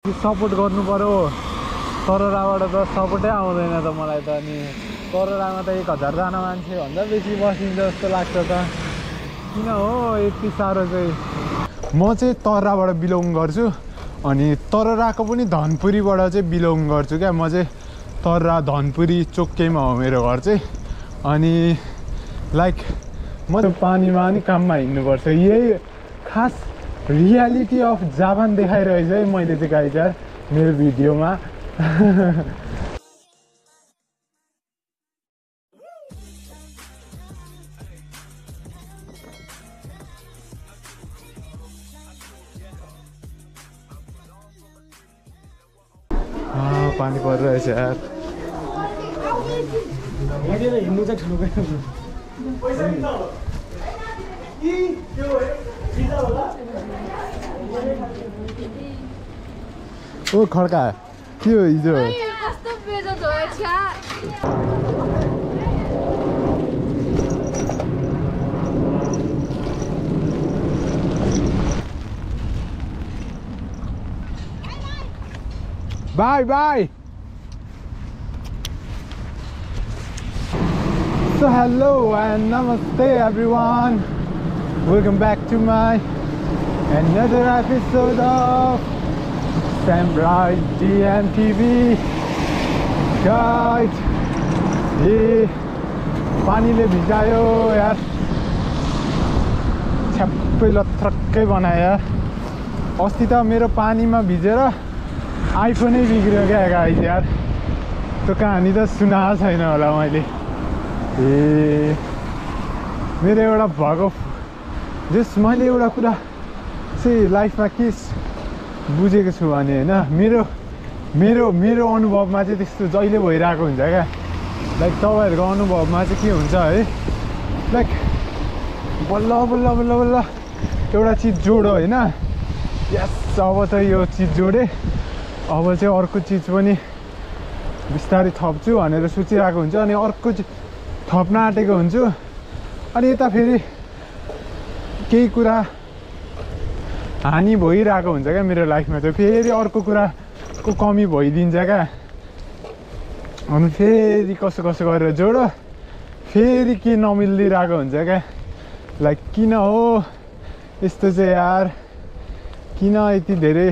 Support गर्नु पर्यो तरोराबाट त सपोर्टै आउँदैन त मलाई त अनि तरोरामा त 1000 जना मान्छे भन्दा बेसी बसिन्छ जस्तो लाग्छ त किन हो यति साह्रो चाहिँ म चाहिँ तरोराबाट बिलोङ गर्छु अनि तरोराको पनि धनपुरीबाट चाहिँ बिलोङ गर्छु क्या म चाहिँ तरोरा धनपुरी चोक्केमा हो मेरो घर चाहिँ अनि लाइक म पानीमा नि काममा हिँड्नुपर्छ यही खास रियालिटी अफ जापान देखाइरहेछ है मैले चाहिँ गाइज यार मेरो भिडियोमा पानी परिरहेछ यार हिँड्नु चाहिँ ठुलो ओ खड्का के हो हिजो Bye bye. So hello and namaste everyone. Welcome back to my another episode of Samurai DMTV. Guys, ये पानीले भिजायो यार छ्याप्पै लथ्रक्कै बनायो अस्ति त मेरो पानीमा भिजेर आइफोनै बिग्रियो क्या गाइस यार त्यो कहानी त सुनाएको छैन होला मैले मेरो एउटा भएको जस मैले एउटा कुरा चाहिँ लाइफमा के बुझेको छु भने होइन मेरो मेरो मेरो अनुभवमा चाहिँ त्यस्तो जहिले भइरहेको हुन्छ क्या लाइक तपाईँहरूको अनुभवमा चाहिँ के हुन्छ है लाइक बल्ल बल्ल बल्ल बल्ल एउटा चिज जोडो होइन यस अब त यो चिज जोडेँ अब चाहिँ अर्को चिज पनि बिस्तारै थप्छु भनेर सोचिरहेको हुन्छ अनि अर्को थप्न आँटेको हुन्छु अनि यता फेरि केही कुरा हानि भइरहेको हुन्छ क्या मेरो लाइफमा चाहिँ फेरि अर्को कुराको कमी भइदिन्छ क्या अनि फेरि कसो कसो गरेर जोड फेरि के नमिलिरहेको हुन्छ क्या लाइक किन हो यस्तो चाहिँ यार किन यति धेरै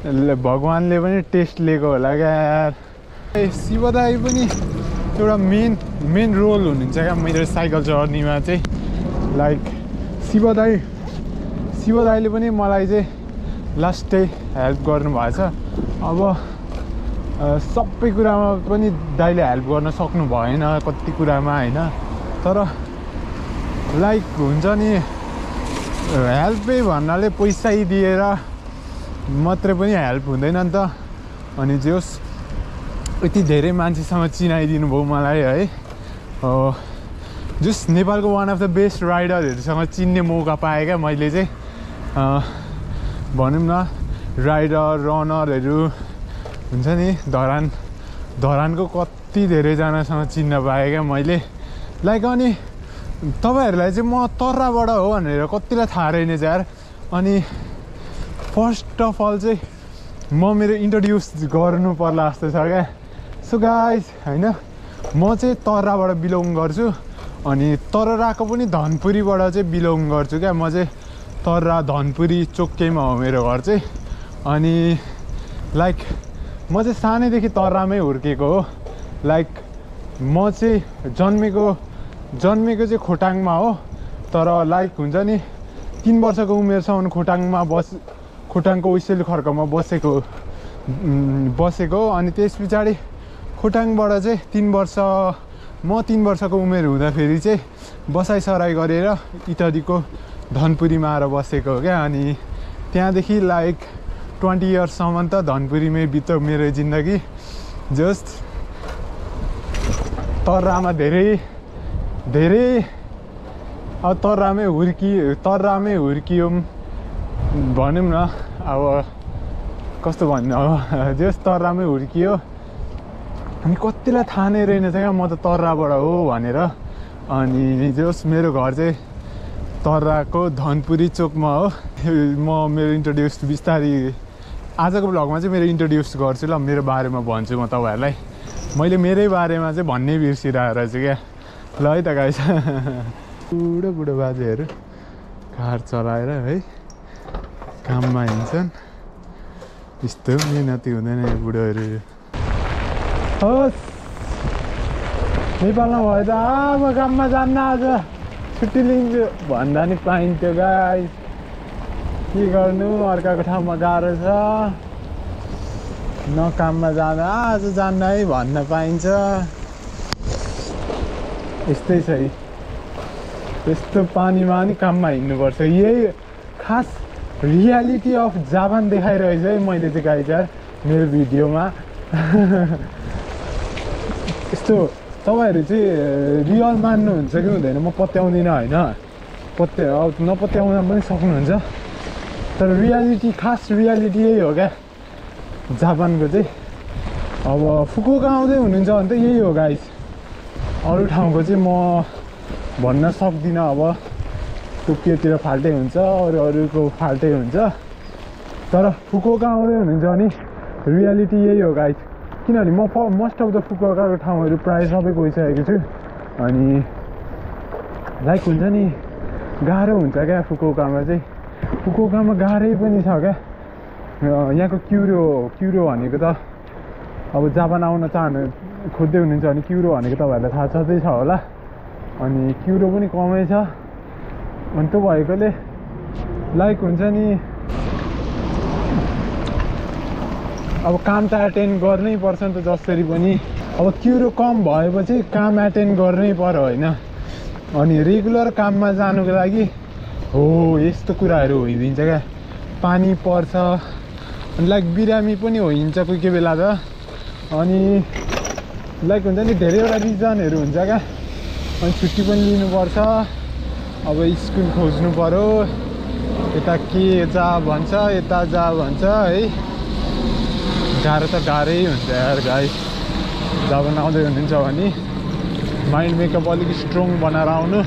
भगवानले पनि टेस्ट लिएको होला क्या यार शिव दाई पनि एउटा मेन रोल हुनुहुन्छ क्या मेरो साइकल जर्नीमा चाहिँ लाइक शिव दाईले पनि मलाई चाहिँ लास्टै हेल्प गर्नुभएको छ अब सबै कुरामा पनि दाइले हेल्प गर्न सक्नु भएन कति कुरामा होइन तर लाइक हुन्छ नि हेल्पै भन्नाले पैसै दिएर मात्रै पनि हेल्प हुँदैन नि त अनि जोस् यति धेरै मान्छेसँग चिनाइदिनु भयो मलाई है जस नेपालको वान अफ द बेस्ट राइडरहरूसँग चिन्ने मौका पाएँ क्या मैले चाहिँ भनौँ न राइडर रनरहरू हुन्छ नि धरानको कति धेरैजनासँग चिन्न पाएँ क्या मैले लाइक अनि तपाईँहरूलाई चाहिँ म तराबाट हो भनेर कतिलाई थाहा रहेनछ यार अनि फर्स्ट अफ अल चाहिँ म मेरो इन्ट्रोड्युस गर्नु पर्ला जस्तो छ क्या सो गाइज होइन म चाहिँ तराबाट बिलोङ गर्छु अनि तरोराको पनि धनपुरीबाट चाहिँ बिलोङ गर्छु क्या म चाहिँ तरोरा धनपुरी चोक्केमा हो मेरो घर चाहिँ अनि लाइक म चाहिँ सानैदेखि तरोरामै हुर्केको हो लाइक म चाहिँ जन्मेको चाहिँ खोटाङमा हो तर लाइक हुन्छ नि 3 वर्षको उमेरसम्म खोटाङको उइसेल खर्कमा बसेको अनि त्यस पछाडि खोटाङबाट चाहिँ 3 वर्षको उमेर हुँदाखेरि चाहिँ बसाइसराई गरेर इत्यादिको धनपुरीमा आएर बसेको हो क्या अनि त्यहाँदेखि लाइक 20 इयर्ससम्म त धनपुरीमै बित्यो मेरो जिन्दगी जस्ट तरामा धेरै अब तरामै हुर्कियौँ भनौँ न अब कस्तो भन्नु अब जस तरामै हुर्कियो अनि कतिलाई थाहा नै रहेनछ क्या म त तराबाट हो भनेर अनि जस मेरो घर चाहिँ तराको धनपुरी चोकमा हो म मेरो इन्ट्रोड्युस बिस्तारै आजको ब्लगमा चाहिँ मेरो इन्ट्रोड्युस गर्छु ल, मेरो बारेमा भन्छु म तपाईँहरूलाई। मैले मेरै बारेमा चाहिँ भन्नै बिर्सिरहेको रहेछु क्या। ल है त गाइस, बुढो बुढो बाजेहरू कार चलाएर है काममा हिँड्छन्। यस्तो मेहनती हुँदैन यो बुढोहरू। होस् नेपालमा भयो त म काममा जान्न, आज छुट्टी लिन्छु भन्दा नि पाइन्थ्यो गाइस। के गर्नु, अर्काको ठाउँमा गाह्रो छ। न काममा जाँदा आज जान्न है भन्न पाइन्छ। यस्तै छ है, यस्तो पानीमा नि काममा हिँड्नुपर्छ। यही खास रियालिटी अफ जापान देखाइरहेछ है मैले चाहिँ गाइस यार मेरो भिडियोमा। यस्तो तपाईँहरू चाहिँ रियल मान्नुहुन्छ कि हुँदैन म पत्याउँदिनँ होइन, नपत्याउन पनि सक्नुहुन्छ। तर रियालिटी, खास रियालिटी यही हो क्या जापानको चाहिँ। अब फुकुओका आउँदै हुनुहुन्छ भने त यही हो गाइस। अरू ठाउँको चाहिँ म भन्न सक्दिनँ। अब टोकियोतिर फाल्टै हुन्छ, अरूको फाल्टै हुन्छ। तर फुकुओका आउँदै हुनुहुन्छ भने रियालिटी यही हो गाइस। किनभने म मोस्ट अफ द फुकुओकाको ठाउँहरू प्रायः सबै गइसकेको छु। अनि लाइक हुन्छ नि गाह्रो हुन्छ क्या फुकुओकामा चाहिँ। फुकुओकामा गाह्रै पनि छ क्या। यहाँको क्युरो भनेको त अब जापान आउन खोज्दै हुनुहुन्छ भने क्युरो भनेको तपाईँहरूलाई थाहा छँदै छ होला। अनि क्युरो पनि कमै छ। अनि त्यो भएकोले लाइक हुन्छ नि अब काम त एटेन्ड गर्नै पर्छ नि त जसरी पनि। अब क्युरो कम भएपछि काम एटेन्ड गर्नै पर्यो होइन। अनि रेगुलर काममा जानुको लागि हो यस्तो कुराहरू होइदिन्छ क्या। पानी पर्छ, अनि लाइक बिरामी पनि होइन्छ कोही कोही बेला त। अनि लाइक हुन्छ नि धेरैवटा रिजनहरू हुन्छ क्या। अनि छुट्टी पनि लिनुपर्छ। अब स्कुल खोज्नु पर्यो, यता के जा भन्छ यता जा भन्छ है। गाह्रो त गाह्रै हुन्छ यार गाइस। जापान आउँदै हुनुहुन्छ भने माइन्ड मेकअप अलिक स्ट्रङ बनाएर आउनु।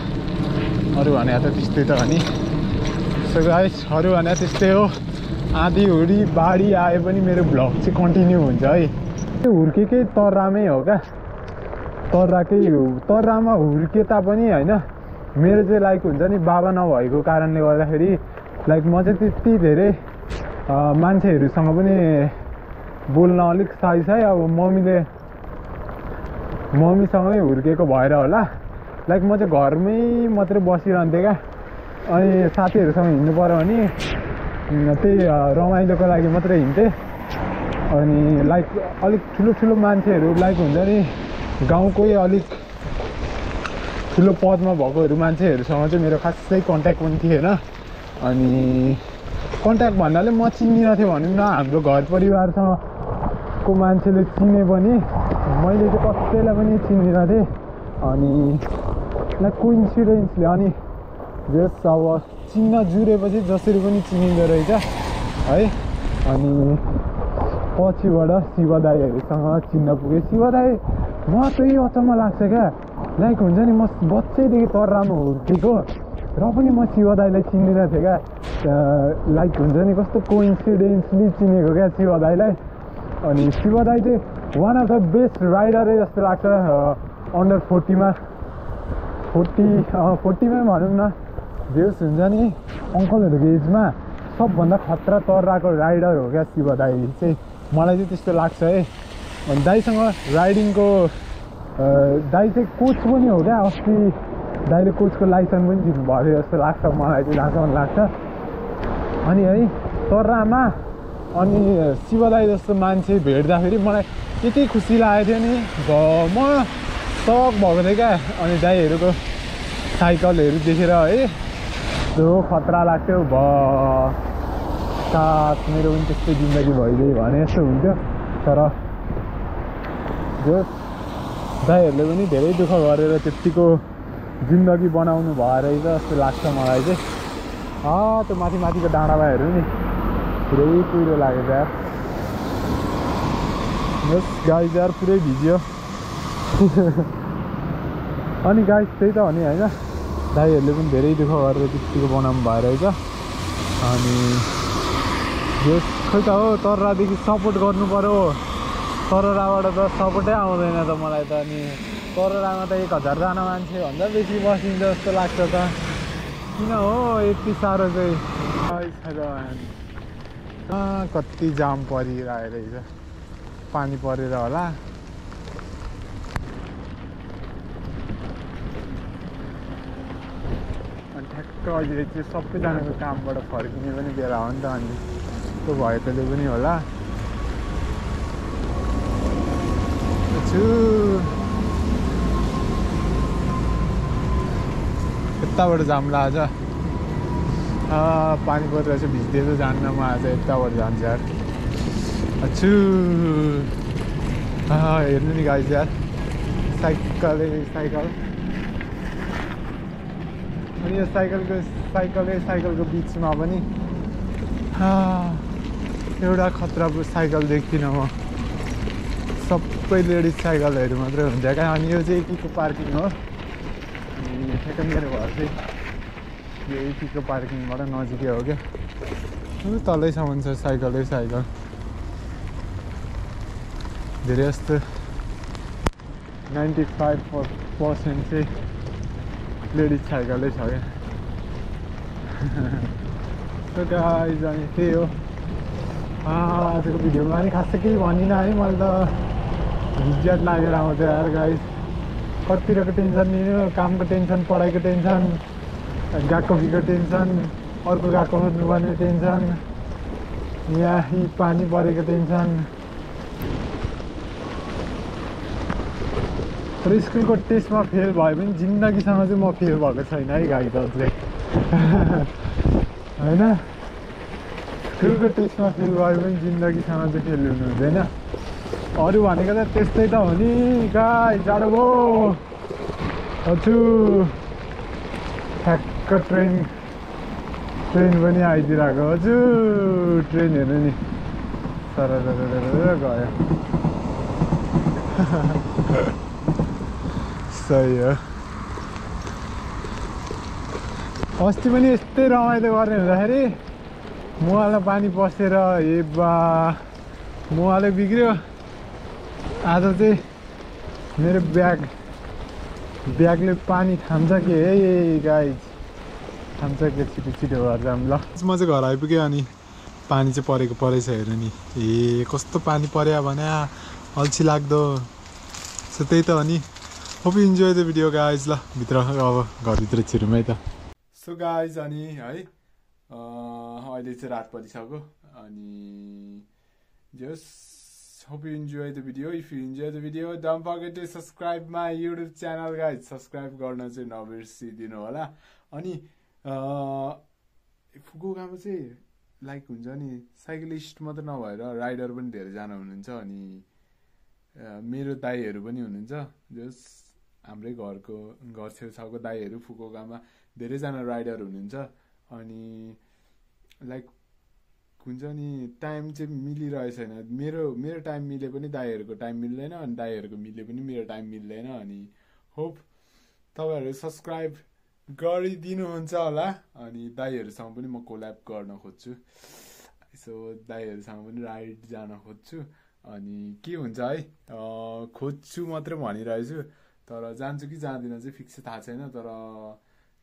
अरू भने त त्यस्तै त हो नि। सो गाइस अरू भने त्यस्तै हो। आँधी हुरी बाढी आए पनि मेरो भ्लग चाहिँ कन्टिन्यू हुन्छ है। त्यो हुर्केकै तर्रामै हो क्या। तर्रामा हुर्के तापनि होइन मेरो चाहिँ लाइक हुन्छ नि बाबा नभएको कारणले गर्दाखेरि लाइक म चाहिँ त्यति धेरै मान्छेहरूसँग पनि बोल्न अलिक साई छ। अब मम्मीसँगै हुर्केको भएर होला। लाइक म चाहिँ घरमै मात्रै बसिरहन्थेँ क्या। अनि साथीहरूसँग हिँड्नु पऱ्यो भने त्यही रमाइलोको लागि मात्रै हिँड्थेँ। अनि लाइक अलिक ठुलो मान्छेहरू लाइक हुन्छ नि गाउँकै अलिक ठुलो पदमा भएकोहरू मान्छेहरूसँग चाहिँ मेरो खासै कन्ट्याक्ट पनि थिएन। अनि कन्ट्याक्ट भन्नाले म चिन्दिनँ थिएँ भनौँ न। हाम्रो घर परिवारसँगको मान्छेले चिने पनि मैले चाहिँ कसैलाई पनि चिन्दिनँ थिएँ। अनि लाइक कोइन्सिडेन्सले अनि जस अब चिन्न जुरेपछि जसरी पनि चिनिँदो रहेछ है। अनि पछिबाट शिव दाईहरूसँग चिन्न पुगेँ। शिव दाई म त्यही अचम्म लाग्छ क्या। लाइक हुन्छ नि म बच्चैदेखि तर्रामा हुर्केको र पनि म शिव दाईलाई चिन्दिनँ थिएँ क्या। लाइक हुन्छ नि कस्तो कोइन्सिडेन्सली चिनेको क्या शिव दाईलाई। अनि शिव दाई चाहिँ वान अफ द बेस्ट राइडरै जस्तो लाग्छ अन्डर 40मा 40मै भनौँ न। जेस हुन्छ नि अङ्कलहरूको एजमा सबभन्दा खतरा तर्राको राइडर हो क्या शिव दाई चाहिँ। मलाई चाहिँ त्यस्तो लाग्छ है। अनि दाईसँग राइडिङको दाई चाहिँ कोच पनि हो क्या। अस्ति दाईले कोचको लाइसेन्स पनि दिनुभयो जस्तो लाग्छ मलाई चाहिँ, जहाँसम्म लाग्छ। अनि है तर्रामा अनि शिव दाई जस्तो मान्छे भेट्दाखेरि मलाई यति खुसी लागेको थियो नि। म सक भएको थिएँ क्या। अनि दाईहरूको साइकलहरू देखेर है त्यो खतरा लाग्थ्यो। साथ मेरो पनि त्यस्तै जिन्दगी भइदियो भने जस्तो हुन्थ्यो। तर जो दाईहरूले पनि धेरै दुःख गरेर त्यत्तिको जिन्दगी बनाउनु भयो रहेछ जस्तो लाग्छ मलाई चाहिँ। त्यो माथिको डाँडामा हेर्नु नि पुरै कुहिरो लागेको यार। यस गाइस यार पुरै भिज्यो। अनि गाइस त्यही त हो नि होइन। दाईहरूले पनि धेरै दुःख गरेर त्यत्तिको बनाउनु भयो रहेछ। अनि यस खै त हो तररादेखि सपोर्ट गर्नु पर्यो तरराबाट त सपोर्टै आउँदैन त मलाई त अनि तररामा त 1000 जना मान्छे भन्दा बेसी बसिन्छ जस्तो लाग्छ त किन हो यति साह्रो चाहिँ कति जाम परिरहेको रहेछ पानी परेर होला अनि ठ्याक्क अहिले चाहिँ सबैजनाको कामबाट फर्किने पनि बेला हो नि त अनि त्यो भएकोले पनि होला यताबाट जाम आज पानी परिरहेछ भिज्दै जान्न म आज यताबाट जान्छ यार अछु हेर्नु नि गाइज यार साइकल अनि यो साइकलको बिचमा पनि एउटा खतराको साइकल देख्दिनँ म सबै लेडिज साइकलहरू मात्रै हुन्छ क्या अनि यो चाहिँ एकीको पार्किङ हो अनि ठ्याक्कै मेरो घर चाहिँ यो एकीको पार्किङबाट नजिकै हो क्या तलैसम्म छ साइकल धेरै जस्तो 95% चाहिँ लेडिज साइकलै छ क्या गाइज अनि त्यही हो आजको भिडियोमा पनि खासै केही भनिनँ है मैले त हिज्जत लागेर आउँछ यार गाइज कतिवटाको टेन्सन लिनु कामको टेन्सन पढाइको टेन्सन गएको फीको टेन्सन अर्को गएको खोज्नुपर्ने टेन्सन यहाँ पानी परेको टेन्सन तर स्कुलको टेस्टमा फेल भयो भने जिन्दगीसँग चाहिँ म फेल भएको छैन है गाई दसले होइन स्कुलको टेस्टमा फेल भयो भने जिन्दगीसँग चाहिँ फेल हुनु हुँदैन अरू भनेको त त्यस्तै त हो नि गाई जाडो भयो हजुर ठ्याक्क ट्रेन पनि आइदिरहेको हजुर ट्रेन हेर्नु नि सर गयो सही हो अस्ति पनि यस्तै रमाइलो गर्ने हुँदाखेरि मुहालमा पानी पसेर ए बा मुहालै बिग्रियो आज चाहिँ मेरो ब्यागले पानी थाम्छ कि है गाइज थाम्छ कि छिटो घर जाऊँ ल म चाहिँ घर आइपुगेँ अनि पानी चाहिँ परेछ हेर्नु नि ए कस्तो पानी पर्यो भने अल्छी लाग्दो सो त्यही त हो नि hope enjoy the video guys ल भित्र अब घरभित्र छिरौँ है त सो गाइज अनि है अहिले चाहिँ रात परिसक्यो अनि just hope you enjoy the video. If you enjoy the video, don't forget to subscribe my YouTube channel guys. Subscribe गर्न चाहिँ नबिर्सिदिनु होला अनि फुकुओकामा चाहिँ लाइक हुन्छ नि साइक्लिस्ट मात्र नभएर राइडर पनि धेरैजना हुनुहुन्छ अनि मेरो दाइहरू पनि हुनुहुन्छ जस हाम्रै घर छेउछाउको दाइहरू फुकुओकामा धेरैजना राइडर हुनुहुन्छ अनि लाइक हुन्छ नि टाइम चाहिँ मिलिरहेको छैन मेरो टाइम मिले पनि दाइहरूको टाइम मिल्दैन अनि दाइहरूको मिले पनि मेरो टाइम मिल्दैन अनि होप तपाईँहरू सब्सक्राइब गरिदिनुहुन्छ होला अनि दाइहरूसँग पनि म कोल्याब गर्न खोज्छु सो दाइहरूसँग पनि राइड जान खोज्छु अनि के हुन्छ है खोज्छु मात्रै भनिरहेछु तर जान्छु कि जाँदिनँ चाहिँ फिक्स थाहा छैन तर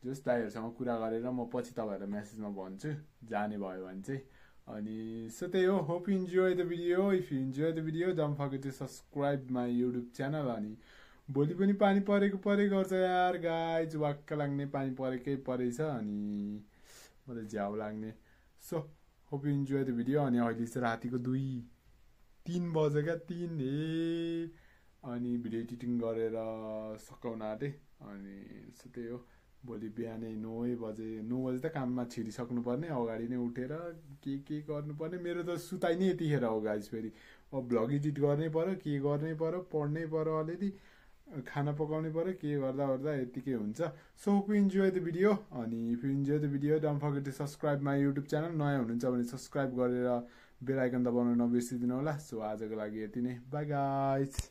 जस दाइहरूसँग कुरा गरेर म पछि तपाईँहरूलाई मेसेजमा भन्छु जाने भयो भने चाहिँ अनि सो त्यही हो hope you enjoy the video if you enjoy the video don't forget to subscribe my YouTube channel अनि भोलि पनि पानी परे गर्छ यार गाइज वाक्क लाग्ने पानी परेकै परेछ अनि मलाई झ्याउ लाग्ने so hope you enjoy the video अनि अहिले चाहिँ रातिको 3 बजे क्या 3 अनि भिडियो एडिटिङ गरेर सकाउन आँटेँ अनि सो त्यही हो भोलि बिहानै 9 बजे त काममा छिरिसक्नुपर्ने अगाडि नै उठेर के गर्नुपर्ने मेरो त सुताइ नै यतिखेर हो गाइज फेरि अब भ्लग एडिट गर्नै पर्यो के गर्नै पर्यो पढ्नै पर्यो अलिअलि खाना पकाउनै पर्यो के गर्दा यतिकै हुन्छ so hope you enjoy the video अनि if you enjoy the video don't forget to subscribe my YouTube channel नयाँ हुनुहुन्छ भने सब्सक्राइब गरेर बेल आइकन दबाउन नबिर्सिदिनु होला सो आजको लागि यति नै बाई गाइज